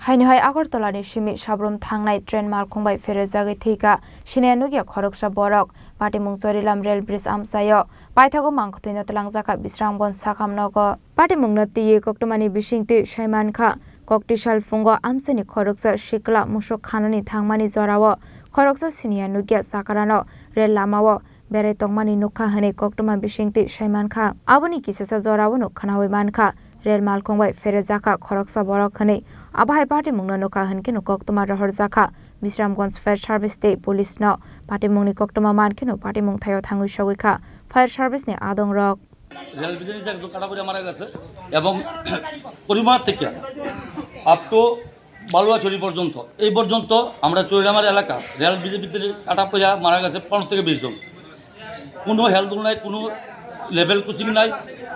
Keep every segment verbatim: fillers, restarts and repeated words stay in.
Haino hai Agartala ni simi Sabrum thangnai train malkhung bai pherejagwi thwikha, siniya nukya khoroksa borok. Patimung Chorilam rail bridge amchaio paithago mangkhwtwino twlangjakha Bisramganj sakham nogo. Patimungno twiwi koktwmani bisingtwi saimankha, koktisal phungo amchaini khoroksa sikla musuk khanani thangmani jorao khoroksa siniya nukya chakarano rail lamao berai tongmani nukha hwnwi koktwma bisingtwi saimankha. Aboni kisasa jorao no khwnawi mankha, rail malkhung bai pherejakha khoroksa borok hwnwi. Abo hai patimungno nukha hwnkhe no koktwma rohorjakha Bisramganj Fire Service tei police no. Patimungni koktwma mankheno patimung thaio thangwi sogwikha fire service ni adongrok. Rail ব্রিজের নিচে একজন কাটা পড়ে মারা গেছে এবং করিমগঞ্জ থেকে up to বালুয়াছড়ি পর্যন্ত, এই পর্যন্ত আমরা চৌরিডাঙ্গার এলাকা রেল ব্রিজের ভিতরে কাটা পড়ে মারা গেছে পনেরো থেকে বিশ জন। কোনো হেলথ নাই, কোনো লেভেল ক্রসিং নাই,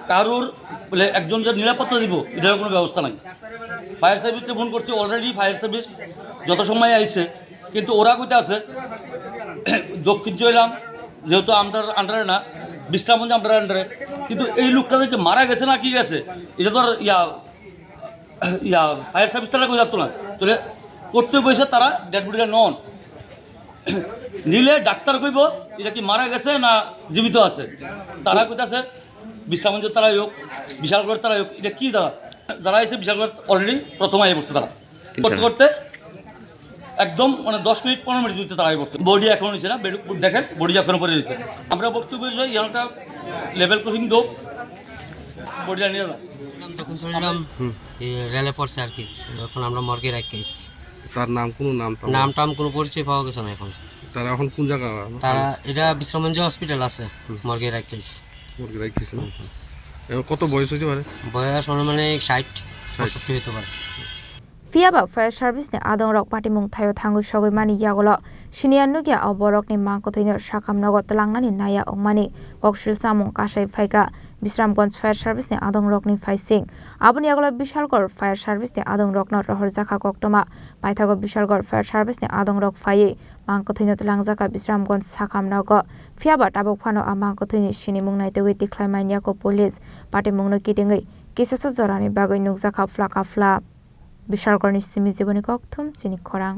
কারোর বলে একজন যে নিরাপত্তা দিব, এটার কোনো ব্যবস্থা নাই। ফায়ার সার্ভিসে ফোন করছি, অলরেডি ফায়ার সার্ভিস যত সময় আইছে, কিন্তু ওরা কইতে আছে দক্ষিণ চৈলাম, যেহেতু আমরা আন্ডারে না, বিশ্রামগঞ্জ আমরা আন্ডারে, কিন্তু এই লোকটা যে মারা গেছে না কি গেছে, এটা তো আর ইয়া ইয়া ফায়ার সার্ভিস তারা কই যাতো না। তাহলে করতে বসে তারা ডেড বডিটা নন নিলে ডাক্তার কইব এটা কি মারা গেছে না জীবিত আছে। তারা কইতাছে বিশ্রামগঞ্জ তারাই হোক, বিশালগড় তারাই হোক, এটা কি তারা, যারা এসে বিশালগড় অলরেডি প্রথম আইয়া পড়ছে তারা। করতে করতে একদম মানে দশ মিনিট পনেরো মিনিট ভিতরে তারা আইয়া পড়ছে। বডি এখনো নিচে না, বেড-, দেখেন বডি এখনো পড়ে রয়েছে। আমরা বক্তব্য যে ইয়াংটা লেভেল ক্রসিং দোক, বডিটা নিয়ে যান। তখন শুনলাম হুম। এ, রেলে পড়ছে আর কি। তখন আমরা মর্গে রাখি আইছি। তার নাম কোনো নাম টাম? নাম টাম কোনো পরিচয় পাওয়া গেছে না এখন। তারা এখন কোন জায়গা? তারা এটা বিশ্রামগঞ্জ হসপিটাল আছে, হুম। মর্গে রাখি আইছি। মর্গে রাখি আইছে না? হুম, হুম। এখন কত বয়স হইতে পারে? বয়স অনুমানিক ষাট, ষাট। পঁয়ষট্টি হইতে পারে। Phiyaba fire service ni adongrok patimung thaio thangwi sogwi mani yagulo siniya nukya o borokni mangkwthwino sakham nogo twlangnani naya wngmani koksil samung kasai phaikha Bisramganj fire service ni adongrokni phaising. Aboni yagulo Bishalgarh fire service ni adongrokno rohorjakha koktwma. Paithago Bishalgarh fire service ni adongrok phaiwi mangkwthwino twlangjakha Bisramganj sakham nogo. Phiyaba tabuk phano a mangkwthwini sinimung naitugwi tikhlai manyako police. Patimungno kitingwi kisasa jorani bagwi nukjakha phlaka phla. Bishalgarhni simi jiboni kokthum chini khorang.